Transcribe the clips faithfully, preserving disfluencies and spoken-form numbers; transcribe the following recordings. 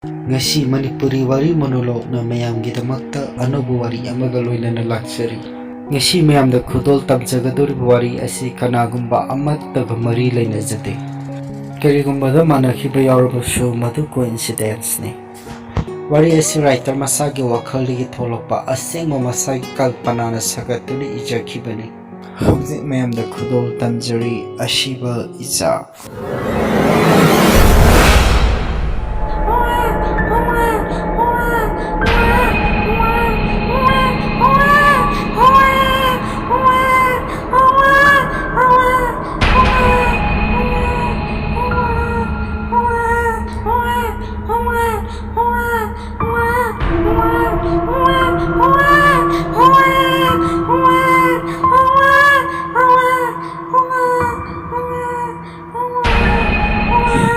ꯉꯁꯤ ꯃꯅꯤꯄꯨꯔꯤ ꯋꯥꯔꯤ ꯃꯣꯅꯣꯂꯣꯒꯅ ꯃꯌꯥꯝꯒꯤꯗꯃꯛꯇ ꯑꯅꯧꯕ ꯋꯥꯔꯤ ꯑꯃꯒ ꯂꯣꯏꯅꯅ ꯂꯥꯛꯆꯔꯤ꯫ ꯉꯁꯤ ꯃꯌꯥꯝꯗ ꯈꯨꯗꯣꯜ ꯇꯝꯖꯒꯗꯧꯔꯤꯕ ꯋꯥꯔꯤ ꯑꯁꯤ ꯀꯅꯥꯒꯨꯝꯕ ꯑꯃꯠꯇꯒ ꯃꯔꯤ ꯂꯩꯅꯖꯗꯦ꯫ ꯀꯔꯤꯒꯨꯝꯕꯗ ꯃꯥꯟꯅꯈꯤꯕ ꯌꯥꯎꯔꯕꯁꯨ, ꯃꯗꯨ coincidenceꯅꯤ꯫ ꯋꯥꯔꯤ ꯑꯁꯤ writer ꯃꯁꯥꯒꯤ ꯋꯥꯈꯜꯗꯒꯤ ꯊꯣꯛꯂꯛꯄ, ꯑꯁꯦꯡꯕ ꯃꯁꯥꯒꯤ ꯀꯜꯄꯅꯥꯅ ꯁꯥꯒꯠꯇꯨꯅ ꯏꯖꯈꯤꯕꯅꯤ꯫ ꯍꯧꯖꯤꯛ ꯃꯌꯥꯝꯗ ꯈꯨꯗꯣꯜ ꯇꯝꯖꯔꯤ, ꯑꯁꯤꯕ ꯏꯆꯥ꯫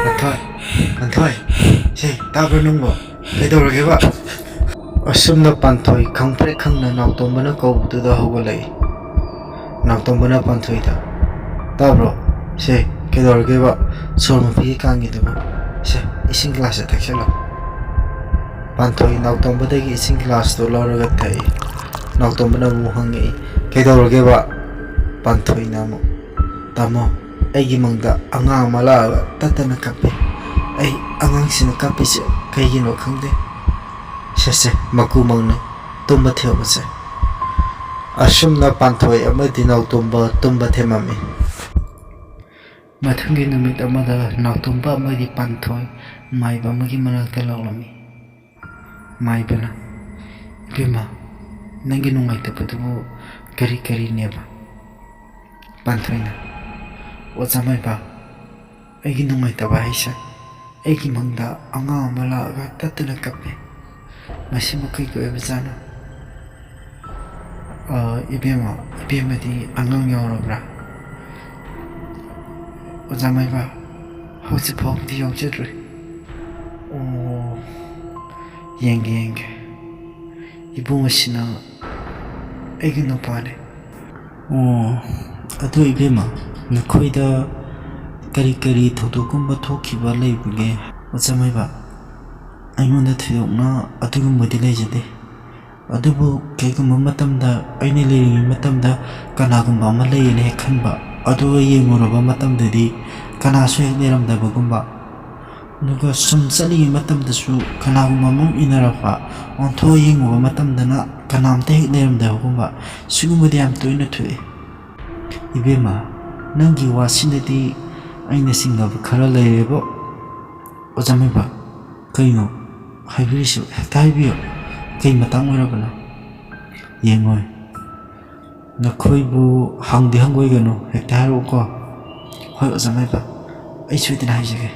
ꯄꯥꯟꯊꯣꯏ, ꯄꯥꯟꯊꯣꯏ, ꯁꯦ, ꯇꯥꯕ꯭ꯔꯣ ꯅꯪꯕꯣ? ꯀꯩꯗꯧꯔꯒꯦꯕ? ꯑꯁꯨꯝꯅ ꯄꯥꯟꯊꯣꯏ ꯈꯪꯄ꯭ꯔꯦꯛ ꯈꯪꯅ ꯅꯥꯎꯇꯣꯝꯕꯅ ꯀꯧꯕꯗꯨꯗ ꯍꯧꯒꯠꯂꯛꯏ꯫ ꯅꯥꯎꯇꯣꯝꯕꯅ ꯄꯥꯟꯊꯣꯏꯗ, "ꯇꯥꯕ꯭ꯔꯣ? ꯁꯦ, ꯀꯩꯗꯧꯔꯒꯦꯕ? ꯁꯣꯔ ꯃꯄꯤꯒꯤ ꯀꯥꯡꯉꯤꯗꯨꯕꯨ? ꯁꯦ, ꯏꯁꯤꯡ ꯒ꯭ꯂꯥꯁꯁꯦ ꯊꯛꯆꯜꯂꯣ꯫" ꯄꯥꯟꯊꯣꯏ ꯅꯥꯎꯇꯣꯝꯕꯗꯒꯤ ꯏꯁꯤꯡ ꯒ꯭ꯂꯥꯁꯇꯨ ꯂꯧꯔꯒ ꯊꯛꯏ꯫ ꯅꯥꯎꯇꯣꯝꯕꯅ ꯑꯃꯨꯛ ꯍꯪꯉꯛꯏ, "ꯀꯩꯗꯧꯔꯒꯦꯕ?" ꯄꯥꯟꯊꯣꯏꯅ ꯑꯃꯨꯛ, "ꯇꯥꯃꯣ, ꯑꯩꯒꯤ ꯃꯪꯗ ꯑꯉꯥꯡ ꯑꯃ ꯂꯥꯛꯑꯒ ꯇꯠꯇꯅ ꯀꯞꯄꯤ꯫ ꯑꯩ ꯑꯉꯥꯡꯁꯤꯅ ꯀꯞꯄꯤꯁꯦ ꯀꯩꯒꯤꯅꯣ ꯈꯪꯗꯦ꯫ ꯁꯦ, ꯁꯦ, ꯃꯀꯨ ꯃꯪꯅ ꯇꯨꯝꯕ ꯊꯦꯝꯃꯁꯦ꯫" ꯑꯁꯨꯝꯅ ꯄꯥꯟꯊꯣꯏ ꯑꯃꯗꯤ ꯅꯥꯎꯇꯣꯝꯕ ꯇꯨꯝꯕ ꯊꯦꯝꯃꯝꯃꯤ꯫ ꯃꯊꯪꯒꯤ ꯅꯨꯃꯤꯠ ꯑꯃꯗ ꯅꯥꯎꯇꯣꯝꯕ ꯑꯃꯗꯤ ꯄꯥꯟꯊꯣꯏ ꯃꯥꯏꯕ ꯑꯃꯒꯤ ꯃꯅꯥꯛꯇ ꯂꯥꯛꯂꯝꯃꯤ꯫ ꯃꯥꯏꯕꯅ, "ꯏꯕꯦꯝꯃ, ꯅꯪꯒꯤ ꯅꯨꯡꯉꯥꯏꯇꯕꯗꯨꯕꯨ ꯀꯔꯤ ꯀꯔꯤꯅꯦꯕ?" ꯄꯥꯟꯊꯣꯏꯅ, "ꯑꯣꯖꯥ ꯃꯥꯏꯕ, ꯑꯩꯒꯤ ꯅꯨꯡꯉꯥꯏꯇꯕ ꯍꯥꯏꯁꯦ, ꯑꯩꯒꯤ ꯃꯪꯗ ꯑꯉꯥꯡ ꯑꯃ ꯂꯥꯛꯑꯒ ꯇꯠꯇꯅ ꯀꯞꯄꯦ꯫ ꯃꯁꯤꯕꯨ ꯀꯩꯒꯤ ꯑꯣꯏꯕꯖꯥꯠꯅꯣ?" "ꯑ, ꯏꯕꯦꯝꯃ, ꯏꯕꯦꯝꯃꯗꯤ ꯑꯉꯥꯡ ꯌꯥꯎꯔꯕ꯭ꯔꯥ?" "ꯑꯣꯖꯥ ꯃꯥꯏꯕ, ꯍꯧꯖꯤꯛ ꯐꯥꯎꯕꯗꯤ ꯌꯥꯎꯖꯗ꯭ꯔꯤ꯫" "ꯑꯣ, ꯌꯦꯡꯒꯦ, ꯌꯦꯡꯒꯦ꯫ ꯏꯕꯨꯡ ꯑꯁꯤꯅ ꯑꯩꯒꯤ ꯅꯨꯄꯥꯅꯦ꯫" "ꯑꯣ, ꯑꯗꯨ ꯏꯕꯦꯝꯃ, ꯅꯈꯣꯏꯗ ꯀꯔꯤ ꯀꯔꯤ ꯊꯧꯗꯣꯛꯀꯨꯝꯕ ꯊꯣꯛꯈꯤꯕ ꯂꯩꯕꯒꯦ?" "ꯑꯣꯖꯥ ꯃꯥꯏꯕ, ꯑꯩꯉꯣꯟꯗ ꯊꯣꯏꯗꯣꯛꯅ ꯑꯗꯨꯒꯨꯝꯕꯗꯤ ꯂꯩꯖꯗꯦ꯫ ꯑꯗꯨꯕꯨ ꯀꯩꯒꯨꯝꯕ ꯃꯇꯝꯗ ꯑꯩꯅ ꯂꯩꯔꯤꯉꯩ ꯃꯇꯝꯗ ꯀꯅꯥꯒꯨꯝꯕ ꯑꯃ ꯂꯩꯌꯦꯅ ꯍꯦꯛ ꯈꯟꯕ, ꯑꯗꯨꯒ ꯌꯦꯡꯉꯨꯔꯕ ꯃꯇꯝꯗꯗꯤ ꯀꯅꯥꯁꯨ ꯍꯦꯛ ꯂꯩꯔꯝꯗꯕꯒꯨꯝꯕ, ꯑꯗꯨꯒ ꯁꯨꯝ ꯆꯠꯂꯤꯉꯩ ꯃꯇꯝꯗꯁꯨ ꯀꯅꯥꯒꯨꯝꯕ ꯑꯃ ꯏꯟꯅꯔꯛꯄ, ꯑꯣꯟꯊꯣꯛꯑ ꯌꯦꯡꯉꯨꯕ ꯃꯇꯝꯗꯅ ꯀꯅꯥꯝꯇ ꯍꯦꯛ ꯂꯩꯔꯝꯗꯕꯒꯨꯝꯕ, ꯁꯤꯒꯨꯝꯕꯗꯤ ꯌꯥꯝ ꯇꯣꯏꯅ ꯊꯣꯛꯑꯦ꯫ ꯏꯕꯦꯝꯃ, ꯅꯪꯒꯤ ꯋꯥꯁꯤꯅꯗꯤ ꯑꯩꯅ ꯆꯤꯡꯅꯕ ꯈꯔ ꯂꯩꯔꯦꯕꯣ꯫ ꯑꯣꯖꯥ ꯃꯥꯏꯕ, ꯀꯩꯅꯣ ꯍꯥꯏꯕꯤꯔꯤꯁꯤ? ꯍꯦꯛꯇ ꯍꯥꯏꯕꯤꯌꯨ, ꯀꯩ ꯃꯇꯥꯡ ꯑꯣꯏꯔꯕꯅꯣ? ꯌꯦꯡꯉꯣꯏ, ꯅꯈꯣꯏꯕꯨ ꯍꯪꯗꯤ ꯍꯪꯒꯣꯏꯒꯅꯨ, ꯍꯦꯛꯇ ꯍꯥꯏꯔꯛꯎꯀꯣ꯫ ꯍꯣꯏ ꯑꯣꯖꯥ ꯃꯥꯏꯕ, ꯑꯩ ꯁꯣꯏꯗꯅ ꯍꯥꯏꯖꯒꯦ꯫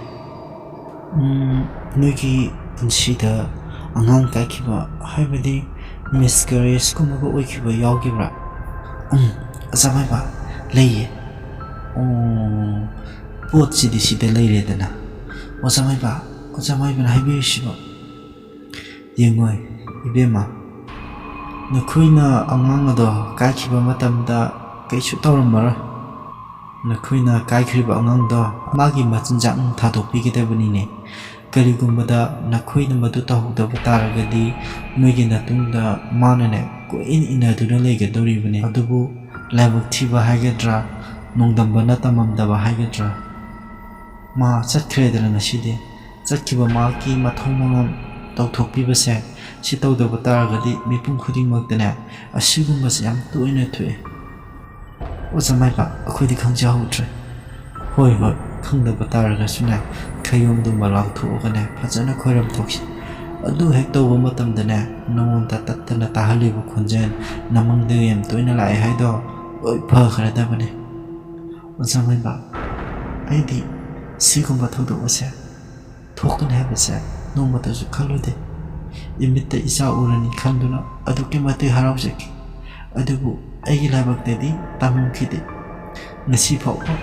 ꯎꯝ, ꯅꯣꯏꯒꯤ ꯄꯨꯟꯁꯤꯗ ꯑꯉꯥꯡ ꯀꯥꯏꯈꯤꯕ, ꯍꯥꯏꯕꯗꯤ ꯃꯤꯁꯀꯦꯔꯦꯖꯀꯨꯝꯕꯒ ꯑꯣꯏꯈꯤꯕ ꯌꯥꯎꯈꯤꯕ꯭ꯔꯥ? ꯎꯝ, ꯑꯣꯖꯥ ꯃꯥꯏꯕ, ꯂꯩꯌꯦ꯫ ꯑꯣ, ꯄꯣꯠꯁꯤꯗꯤ ꯁꯤꯗ ꯂꯩꯔꯦꯗꯅ꯫ ꯑꯣꯖꯥ ꯃꯥꯏꯕ, ꯑꯣꯖꯥ ꯃꯥꯏꯕꯅ ꯍꯥꯏꯕꯤꯔꯤꯁꯤꯕꯣ? ꯌꯦꯡꯉꯣꯏ, ꯏꯕꯦꯝꯃ, ꯅꯈꯣꯏꯅ ꯑꯉꯥꯡ ꯑꯗꯣ ꯀꯥꯏꯈꯤꯕ ꯃꯇꯝꯗ ꯀꯩꯁꯨ ꯇꯧꯔꯝꯃꯔꯣꯏ꯫ ꯅꯈꯣꯏꯅ ꯀꯥꯏꯈ꯭ꯔꯤꯕ ꯑꯉꯥꯡꯗꯣ ꯃꯥꯒꯤ ꯃꯆꯤꯟꯖꯥꯛ ꯅꯨꯡ ꯊꯥꯗꯣꯛꯄꯤꯒꯗꯕꯅꯤꯅꯦ꯫ ꯀꯔꯤꯒꯨꯝꯕꯗ ꯅꯈꯣꯏꯅ ꯃꯗꯨ ꯇꯧꯍꯧꯗꯕ ꯇꯥꯔꯒꯗꯤ ꯅꯣꯏꯒꯤ ꯅꯇꯨꯡꯗ ꯃꯥꯅꯅꯦ ꯀꯣꯏꯏꯟ ꯏꯟꯅꯗꯨꯅ ꯂꯩꯒꯗꯧꯔꯤꯕꯅꯤ꯫ ꯑꯗꯨꯕꯨ ꯂꯥꯏꯕꯛ ꯊꯤꯕ ꯍꯥꯏꯒꯗ꯭ꯔꯥ, ꯅꯣꯡꯗꯝꯕꯅ ꯇꯝꯃꯝꯗꯕ ꯍꯥꯏꯒꯗ꯭ꯔꯥ, ꯃꯥ ꯆꯠꯈ꯭ꯔꯦꯗꯅ ꯉꯁꯤꯗꯤ꯫ ꯆꯠꯈꯤꯕ ꯃꯍꯥꯛꯀꯤ ꯃꯊꯧ ꯃꯉꯝ ꯇꯧꯊꯣꯛꯄꯤꯕꯁꯦ, ꯁꯤ ꯇꯧꯗꯕ ꯇꯥꯔꯒꯗꯤ ꯃꯤꯄꯨꯝ ꯈꯨꯗꯤꯡꯃꯛꯇꯅꯦ ꯑꯁꯤꯒꯨꯝꯕꯁꯦ ꯌꯥꯝ ꯇꯣꯏꯅ ꯊꯣꯛꯑꯦ꯫ ꯑꯣꯖꯥ ꯃꯥꯏꯕ, ꯑꯩꯈꯣꯏꯗꯤ ꯈꯪꯖꯍꯧꯗ꯭ꯔꯦ꯫ ꯍꯣꯏ, ꯍꯣꯏ, ꯈꯪꯗꯕ ꯇꯥꯔꯒꯁꯨꯅꯦ, ꯈꯌꯣꯝꯗꯨꯃ ꯂꯥꯎꯊꯣꯛꯑꯒꯅꯦ ꯐꯖꯅ ꯈꯣꯏꯔꯝ ꯊꯣꯛꯁꯤ꯫ ꯑꯗꯨ ꯍꯦꯛ ꯇꯧꯕ ꯃꯇꯝꯗꯅꯦ, ꯅꯉꯣꯟꯗ ꯇꯠꯇꯅ ꯇꯥꯍꯜꯂꯤꯕ ꯈꯣꯟꯖꯦꯜ ꯅꯃꯪꯗꯒ ꯌꯥꯝ ꯇꯣꯏꯅ ꯂꯥꯛꯑꯦ ꯍꯥꯏꯗꯣ ꯂꯣꯏ ꯐꯈ꯭ꯔꯗꯕꯅꯦ꯫ ꯑꯣꯖꯥ ꯃꯥꯏꯕ, ꯑꯩꯗꯤ ꯁꯤꯒꯨꯝꯕ ꯊꯧꯗꯣꯛ ꯑꯁꯦ ꯊꯣꯛꯀꯅꯤ ꯍꯥꯏꯕꯁꯦ ꯅꯣꯡꯃꯇꯁꯨ ꯈꯜꯂꯨꯗꯦ꯫ ꯏꯃꯤꯠꯇ ꯏꯆꯥ ꯎꯔꯅꯤ ꯈꯟꯗꯨꯅ ꯑꯗꯨꯛꯀꯤ ꯃꯇꯤꯛ ꯍꯔꯥꯎꯖꯈꯤ꯫ ꯑꯗꯨꯕꯨ ꯑꯩꯒꯤ ꯂꯥꯏꯕꯛꯇꯗꯤ ꯇꯝꯂꯝꯈꯤꯗꯦ꯫ ꯉꯁꯤ ꯐꯥꯎꯕ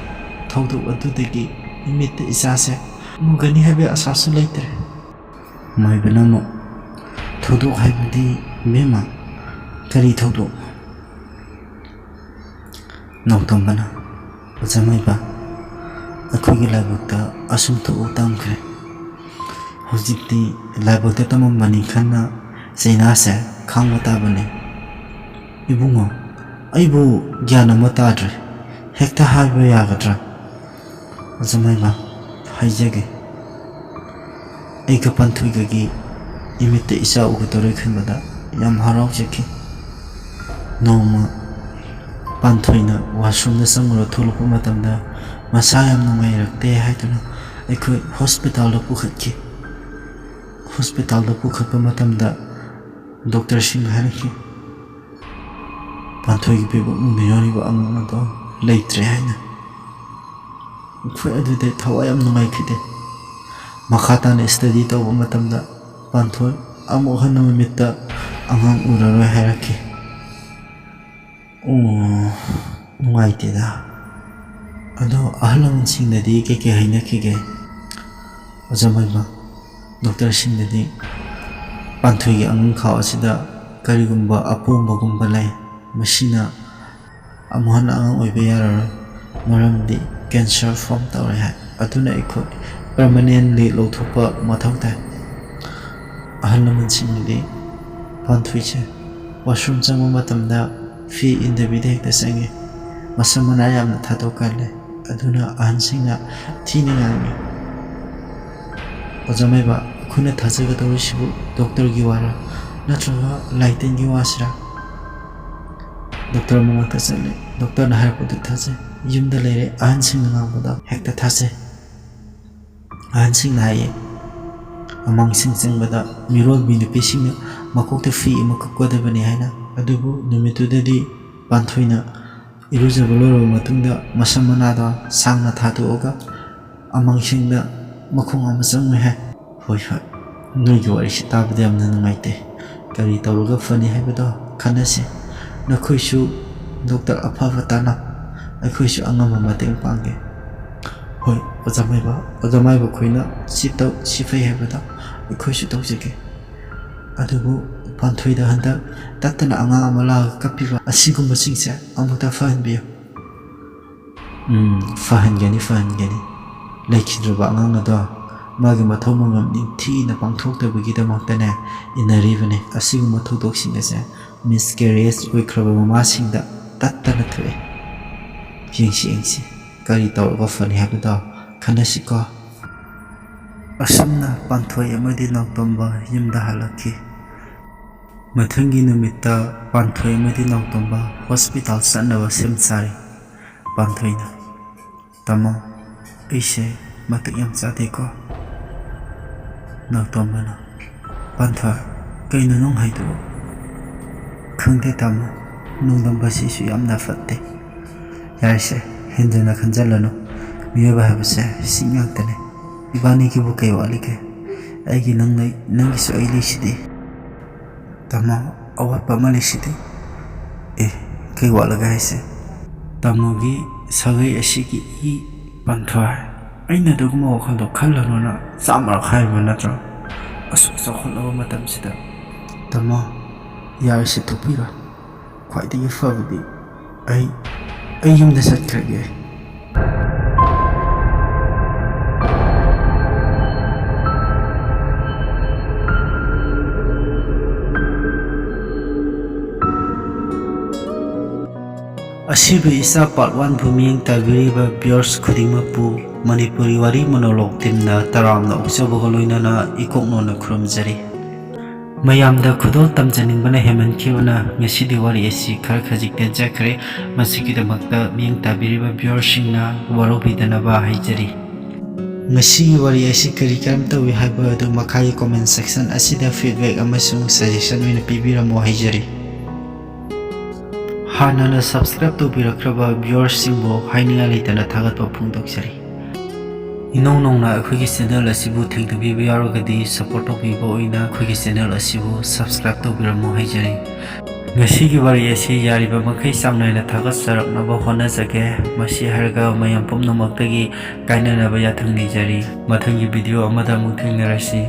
ꯊꯧꯗꯣꯛ ꯑꯗꯨꯗꯒꯤ ꯏꯃꯤꯠꯇ ꯏꯆꯥꯁꯦ ꯎꯒꯅꯤ ꯍꯥꯏꯕꯒꯤ ꯑꯁꯥꯁꯨ ꯂꯩꯇ꯭ꯔꯦ꯫ ꯃꯥꯏꯕꯅ ꯑꯃꯨꯛ, "ꯊꯧꯗꯣꯛ ꯍꯥꯏꯕꯗꯤ, ꯏꯕꯦꯝꯃ, ꯀꯔꯤ ꯊꯧꯗꯣꯛ?" ꯅꯥꯎꯇꯣꯝꯕꯅ, "ꯑꯣꯖꯥ ꯃꯥꯏꯕ, ꯑꯩꯈꯣꯏꯒꯤ ꯂꯥꯏꯕꯛꯇ ꯑꯁꯨꯝ ꯊꯣꯛꯎ ꯇꯝꯈ꯭ꯔꯦ꯫ ꯍꯧꯖꯤꯛꯇꯤ ꯂꯥꯏꯕꯛꯇ ꯇꯝꯃꯝꯕꯅꯤ ꯈꯟꯅ ꯆꯩꯅꯥꯁꯦ ꯈꯥꯡꯕ ꯇꯥꯕꯅꯤ꯫ "ꯏꯕꯨꯡꯉꯣ, ꯑꯩꯕꯨ ꯒ꯭ꯌꯥꯟ ꯑꯃ ꯇꯥꯗ꯭ꯔꯦ꯫ ꯍꯦꯛꯇ ꯍꯥꯏꯕ ꯌꯥꯒꯗ꯭ꯔꯥ?" "ꯑꯣꯖꯥ ꯃꯥꯏꯕ, ꯍꯥꯏꯖꯒꯦ꯫ ꯑꯩꯒ ꯄꯥꯟꯊꯣꯏꯒꯒꯤ ꯏꯃꯤꯠꯇ ꯏꯆꯥ ꯎꯒꯗꯧꯔꯦ ꯈꯟꯕꯗ ꯌꯥꯝ ꯍꯔꯥꯎꯖꯈꯤ꯫ ꯅꯣꯡꯃ ꯄꯥꯟꯊꯣꯏꯅ ꯋꯥꯁꯔꯨꯝꯗ ꯆꯪꯉꯨꯔ ꯊꯣꯛꯂꯛꯄ ꯃꯇꯝꯗ ꯃꯁꯥ ꯌꯥꯝ ꯅꯨꯡꯉꯥꯏꯔꯛꯇꯦ ꯍꯥꯏꯗꯨꯅ ꯑꯩꯈꯣꯏ ꯍꯣꯁꯄꯤꯇꯥꯜꯗ ꯄꯨꯈꯠꯈꯤ꯫ ꯍꯣꯁꯄꯤꯇꯥꯜꯗ ꯄꯨꯈꯠꯄ ꯃꯇꯝꯗ ꯗꯣꯛꯇꯔꯁꯤꯡꯅ ꯍꯥꯏꯔꯛꯈꯤ, ꯄꯥꯟꯊꯣꯏꯒꯤ ꯄꯤꯕꯨꯡꯗ ꯌꯥꯎꯔꯤꯕ ꯑꯉꯥꯡ ꯑꯗꯣ ꯂꯩꯇ꯭ꯔꯦ ꯍꯥꯏꯅ꯫ ꯑꯩꯈꯣꯏ ꯑꯗꯨꯗꯩ ꯊꯋꯥꯏ ꯌꯥꯝ ꯅꯨꯡꯉꯥꯏꯈꯤꯗꯦ꯫ ꯃꯈꯥ ꯇꯥꯅ ꯁ꯭ꯇꯗꯤ ꯇꯧꯕ ꯃꯇꯝꯗ ꯄꯥꯟꯊꯣꯏ ꯑꯃꯨꯛ ꯍꯟꯅ ꯃꯃꯤꯠꯇ ꯑꯉꯥꯡ ꯎꯔꯔꯣꯏ ꯍꯥꯏꯔꯛꯈꯤ꯫ ꯑꯣ, ꯅꯨꯡꯉꯥꯏꯇꯦꯗ꯫ ꯑꯗꯣ ꯑꯍꯜ ꯂꯃꯟꯁꯤꯡꯅꯗꯤ ꯀꯩꯀꯩ ꯍꯥꯏꯅꯈꯤꯒꯦ? ꯑꯣꯖꯥ ꯃꯥꯏꯕ, ꯗꯣꯛꯇꯔꯁꯤꯡꯅꯗꯤ ꯄꯥꯟꯊꯣꯏꯒꯤ ꯑꯉꯥꯡꯈꯥꯎ ꯑꯁꯤꯗ ꯀꯔꯤꯒꯨꯝꯕ ꯑꯄꯣꯝꯕꯒꯨꯝꯕ ꯂꯩ, ꯃꯁꯤꯅ ꯑꯃꯨꯛ ꯍꯟꯅ ꯑꯉꯥꯡ ꯑꯣꯏꯕ ꯌꯥꯔꯔꯣꯏ, ꯃꯔꯝꯗꯤ ꯀꯦꯟꯁꯔ ꯐꯣꯝ ꯇꯧꯔꯦ ꯍꯥꯏ꯫ ꯑꯗꯨꯅ ꯑꯩꯈꯣꯏ ꯄꯔꯃꯅꯦꯟꯂꯤ ꯂꯧꯊꯣꯛꯄ ꯃꯊꯧ ꯇꯥꯏ꯫ ꯑꯍꯜ ꯂꯃꯟꯁꯤꯡꯅꯗꯤ ꯄꯥꯟꯊꯣꯏꯁꯦ ꯋꯥꯁꯔꯨꯝ ꯆꯪꯕ ꯃꯇꯝꯗ ꯐꯤ ꯏꯟꯗꯕꯤꯗ ꯍꯦꯛꯇ ꯆꯪꯉꯤ꯫ ꯃꯁꯝ ꯃꯅꯥ ꯌꯥꯝꯅ ꯊꯥꯗꯣꯛꯀꯜꯂꯦ꯫ ꯑꯗꯨꯅ ꯑꯍꯟꯁꯤꯡꯅ ꯊꯤꯅ ꯉꯥꯡꯉꯤ꯫ ꯑꯣꯖꯥ ꯃꯥꯏꯕ, ꯑꯩꯈꯣꯏꯅ ꯊꯥꯖꯒꯗꯧꯔꯤꯁꯤꯕꯨ ꯗꯣꯛꯇꯔꯒꯤ ꯋꯥꯔꯥ ꯅꯠꯇ꯭ꯔꯒ ꯂꯥꯏꯇꯤꯟꯒꯤ ꯋꯥꯁꯤꯔꯥ? ꯗꯣꯛꯇꯔ ꯃꯅꯥꯛꯇ ꯆꯠꯂꯦ꯫ ꯗꯣꯛꯇꯔꯅ ꯍꯥꯏꯔꯛꯄꯗꯨ ꯊꯥꯖꯩ꯫ ꯌꯨꯝꯗ ꯂꯩꯔꯦ, ꯑꯍꯟꯁꯤꯡꯅ ꯉꯥꯡꯕꯗ ꯍꯦꯛꯇ ꯊꯥꯖꯩ꯫ ꯑꯍꯟꯁꯤꯡꯅ ꯍꯥꯏꯌꯦ, ꯑꯃꯥꯡꯁꯤꯡ ꯆꯪꯕꯗ ꯃꯤꯔꯣꯜꯕꯤ ꯅꯨꯄꯤꯁꯤꯡꯅ ꯃꯀꯣꯛꯇ ꯐꯤ ꯑꯃ ꯀꯨꯞꯀꯗꯕꯅꯤ ꯍꯥꯏꯅ꯫ ꯑꯗꯨꯕꯨ ꯅꯨꯃꯤꯠꯇꯨꯗꯗꯤ ꯄꯥꯟꯊꯣꯏꯅ ꯏꯔꯨꯖꯕ ꯂꯣꯏꯔꯕ ꯃꯇꯨꯡꯗ ꯃꯁꯝ ꯃꯅꯥꯗꯣ ꯁꯥꯡꯅ ꯊꯥꯗꯣꯛꯑꯒ ꯑꯃꯥꯡꯁꯤꯡꯗ ꯃꯈꯣꯡ ꯑꯃ ꯆꯪꯉꯨꯏ ꯍꯥꯏ꯫ ꯍꯣꯏ, ꯍꯣꯏ, ꯅꯣꯏꯒꯤ ꯋꯥꯔꯤꯁꯤ ꯇꯥꯕꯗ ꯌꯥꯝꯅ ꯅꯨꯡꯉꯥꯏꯇꯦ꯫ ꯀꯔꯤ ꯇꯧꯔꯒ ꯐꯅꯤ ꯍꯥꯏꯕꯗꯣ ꯈꯟꯅꯁꯤ꯫ ꯅꯈꯣꯏꯁꯨ ꯗꯣꯛꯇꯔ ꯑꯐꯕ ꯇꯥꯟꯅꯧ꯫ ꯑꯩꯈꯣꯏꯁꯨ ꯑꯉꯝꯕ ꯃꯇꯦꯡ ꯄꯥꯡꯒꯦ꯫ ꯍꯣꯏ, ꯑꯣꯖꯥ ꯃꯥꯏꯕ, ꯑꯣꯖꯥ ꯃꯥꯏꯕ ꯈꯣꯏꯅ ꯁꯤ ꯇꯧ, ꯁꯤ ꯐꯩ ꯍꯥꯏꯕꯗꯣ ꯑꯩꯈꯣꯏꯁꯨ ꯇꯧꯖꯒꯦ꯫ ꯑꯗꯨꯕꯨ ꯄꯥꯟꯊꯣꯏꯗ ꯍꯟꯗꯛ ꯇꯠꯇꯅ ꯑꯉꯥꯡ ꯑꯃ ꯂꯥꯛꯑꯒ ꯀꯞꯄꯤꯕ ꯑꯁꯤꯒꯨꯝꯕꯁꯤꯡꯁꯦ ꯑꯃꯨꯛꯇ ꯐꯍꯟꯕꯤꯌꯨ꯫ ꯎꯝ, ꯐꯍꯟꯒꯅꯤ, ꯐꯍꯟꯒꯅꯤ꯫ ꯂꯩꯈꯤꯗ꯭ꯔꯕ ꯑꯉꯥꯡ ꯑꯗꯣ ꯃꯥꯒꯤ ꯃꯊꯧ ꯃꯉꯝ ꯅꯤꯡꯊꯤꯅ ꯄꯥꯡꯊꯣꯛꯇꯕꯒꯤꯗꯃꯛꯇꯅꯦ ꯏꯟꯅꯔꯤꯕꯅꯤ꯫ ꯑꯁꯤꯒꯨꯝꯕ ꯊꯧꯗꯣꯛꯁꯤꯡ ꯑꯁꯦ ꯃꯤꯁꯀꯦꯔꯤꯌꯦꯖ ꯑꯣꯏꯈ꯭ꯔꯕ ꯃꯃꯥꯁꯤꯡꯗ ꯇꯠꯇꯅ ꯊꯣꯛꯑꯦ꯫ ꯌꯦꯡꯁꯤ, ꯌꯦꯡꯁꯤ, ꯀꯔꯤ ꯇꯧꯔꯒ ꯐꯅꯤ ꯍꯥꯏꯕꯗꯣ ꯈꯟꯅꯁꯤꯀꯣ꯫ ꯑꯁꯨꯝꯅ ꯄꯥꯟꯊꯣꯏ ꯑꯃꯗꯤ ꯅꯥꯎꯇꯣꯝꯕ ꯌꯨꯝꯗ ꯍꯜꯂꯛꯈꯤ꯫ ꯃꯊꯪꯒꯤ ꯅꯨꯃꯤꯠꯇ ꯄꯥꯟꯊꯣꯏ ꯑꯃꯗꯤ ꯅꯥꯎꯇꯣꯝꯕ ꯍꯣꯁꯄꯤꯇꯥꯜ ꯆꯠꯅꯕ ꯁꯦꯝ ꯁꯥꯔꯤ꯫ ꯄꯥꯟꯊꯣꯏꯅ, "ꯇꯥꯃꯣ, ꯑꯩꯁꯦ ꯃꯇꯤꯛ ꯌꯥꯝ ꯆꯥꯗꯦꯀꯣ?" ꯅꯥꯎꯇꯣꯝꯕꯅ, "ꯄꯥꯟꯊꯣꯏ, ꯀꯩꯅꯣ ꯅꯪ ꯍꯥꯏꯗꯨꯕꯨ?" "ꯈꯪꯗꯦ ꯇꯥꯃꯣ, ꯅꯣꯡꯗꯝꯕꯁꯤꯁꯨ ꯌꯥꯝꯅ ꯐꯠꯇꯦ꯫ ꯌꯥꯔꯦꯁꯦ, ꯍꯦꯟꯖꯟꯅ ꯈꯟꯖꯜꯂꯅꯨ꯫ ꯃꯤꯑꯣꯏꯕ ꯍꯥꯏꯕꯁꯦ ꯁꯤ ꯉꯥꯛꯇꯅꯦ꯫ ꯏꯕꯥꯅꯤꯒꯤꯕꯨ ꯀꯩ ꯋꯥꯠꯂꯤꯒꯦ? ꯑꯩꯒꯤ ꯅꯪ ꯂꯩ, ꯅꯪꯒꯤꯁꯨ ꯑꯩ ꯂꯩꯁꯤꯗꯤ꯫ ꯇꯥꯃꯣ, ꯑꯋꯥꯠꯄ ꯑꯃ ꯂꯩꯁꯤꯗꯤ꯫ ꯑꯦ, ꯀꯩ ꯋꯥꯠꯂꯒꯦ ꯍꯥꯏꯁꯦ?" "ꯇꯥꯃꯣꯒꯤ ꯁꯥꯒꯩ ꯑꯁꯤꯒꯤ ꯏ ꯄꯥꯟꯊꯣꯏ꯫ ꯑꯩꯅ ꯑꯗꯨꯒꯨꯝꯕ ꯋꯥꯈꯜꯗꯣ ꯈꯜꯂꯅꯨꯅ ꯆꯥꯝꯃꯔꯛ ꯍꯥꯏꯕ ꯅꯠꯇ꯭ꯔꯣ? ꯑꯁꯨꯛ ꯆꯥꯎꯈꯠꯂꯕ ꯃꯇꯝꯁꯤꯗ꯫" "ꯇꯥꯃꯣ, ꯌꯥꯔꯦꯁꯦ, ꯊꯣꯛꯄꯤꯔꯣ꯫ ꯈ꯭ꯋꯥꯏꯗꯒꯤ ꯐꯕꯗꯤ ꯑꯩ, ꯑꯩ ꯌꯨꯝꯗ ꯆꯠꯈ꯭ꯔꯒꯦ꯫" ꯑꯁꯤꯕ ꯏꯆꯥ part one ꯕꯨ ꯃꯤꯠꯌꯦꯡ ꯇꯥꯕꯤꯔꯤꯕ viewers ꯈꯨꯗꯤꯡꯃꯛꯄꯨ ꯃꯅꯤꯄꯨꯔꯤ ꯋꯥꯔꯤ monologue team ꯅ ꯇꯔꯥꯝꯅ ꯑꯣꯛꯆꯕꯒ ꯂꯣꯏꯅꯅ ꯏꯀꯣꯛ ꯅꯣꯟꯅ ꯈꯨꯔꯨꯝꯖꯔꯤ꯫ ꯃꯌꯥꯝꯗ ꯈꯨꯗꯣꯜ ꯇꯝꯖꯅꯤꯡꯕꯅ ꯍꯦꯟꯃꯟꯈꯤꯕꯅ ꯉꯁꯤꯗꯤ ꯋꯥꯔꯤ ꯑꯁꯤ ꯈꯔ ꯈꯖꯤꯛ ꯇꯦꯟꯖꯈ꯭ꯔꯦ꯫ ꯃꯁꯤꯒꯤꯗꯃꯛꯇ ꯃꯤꯠꯌꯦꯡ ꯇꯥꯕꯤꯔꯤꯕ viewer ꯁꯤꯡꯅ ꯋꯥꯔꯧꯕꯤꯗꯅꯕ ꯍꯥꯏꯖꯔꯤ꯫ ꯉꯁꯤꯒꯤ ꯋꯥꯔꯤ ꯑꯁꯤ ꯀꯔꯤ ꯀꯔꯝ ꯇꯧꯏ ꯍꯥꯏꯕ ꯑꯗꯨ ꯃꯈꯥꯒꯤ comment section ꯑꯁꯤꯗ feedback ꯑꯃꯁꯨꯡ suggestion ꯑꯣꯏꯅ ꯄꯤꯕꯤꯔꯝꯃꯨ ꯍꯥꯏꯖꯔꯤ꯫ ꯍꯥꯟꯅꯅ subscribe ꯇꯧꯕꯤꯔꯛꯈ꯭ꯔꯕ viewer ꯁꯤꯡꯕꯨ ꯍꯥꯏꯅꯤꯡꯉꯥꯏ ꯂꯩꯇꯅ ꯊꯥꯒꯠꯄ ꯐꯣꯡꯗꯣꯛꯆꯔꯤ꯫ ꯏꯅꯧ ꯅꯧꯅ ꯑꯩꯈꯣꯏꯒꯤ channel ꯑꯁꯤꯕꯨ ꯊꯦꯡꯅꯕꯤꯕ ꯌꯥꯎꯔꯒꯗꯤ support ꯇꯧꯕꯤꯕ ꯑꯣꯏꯅ ꯑꯩꯈꯣꯏꯒꯤ channel ꯑꯁꯤꯕꯨ subscribe ꯇꯧꯕꯤꯔꯝꯃꯨ ꯍꯥꯏꯖꯔꯤ꯫ ꯉꯁꯤꯒꯤ ꯋꯥꯔꯤ ꯑꯁꯤ ꯌꯥꯔꯤꯕ ꯃꯈꯩ ꯆꯥꯡ ꯅꯥꯏꯅ ꯊꯥꯒꯠꯆꯔꯛꯅꯕ ꯍꯣꯠꯅꯖꯒꯦ꯫ ꯃꯁꯤ ꯍꯥꯏꯔꯒ ꯃꯌꯥꯝ ꯄꯨꯝꯅꯃꯛꯇꯒꯤ ꯀꯥꯏꯅꯅꯕ ꯌꯥꯊꯪ ꯅꯤꯖꯔꯤ꯫ ꯃꯊꯪꯒꯤ video ꯑꯃꯗ ꯑꯃꯨꯛ ꯊꯦꯡꯅꯔꯁꯤ꯫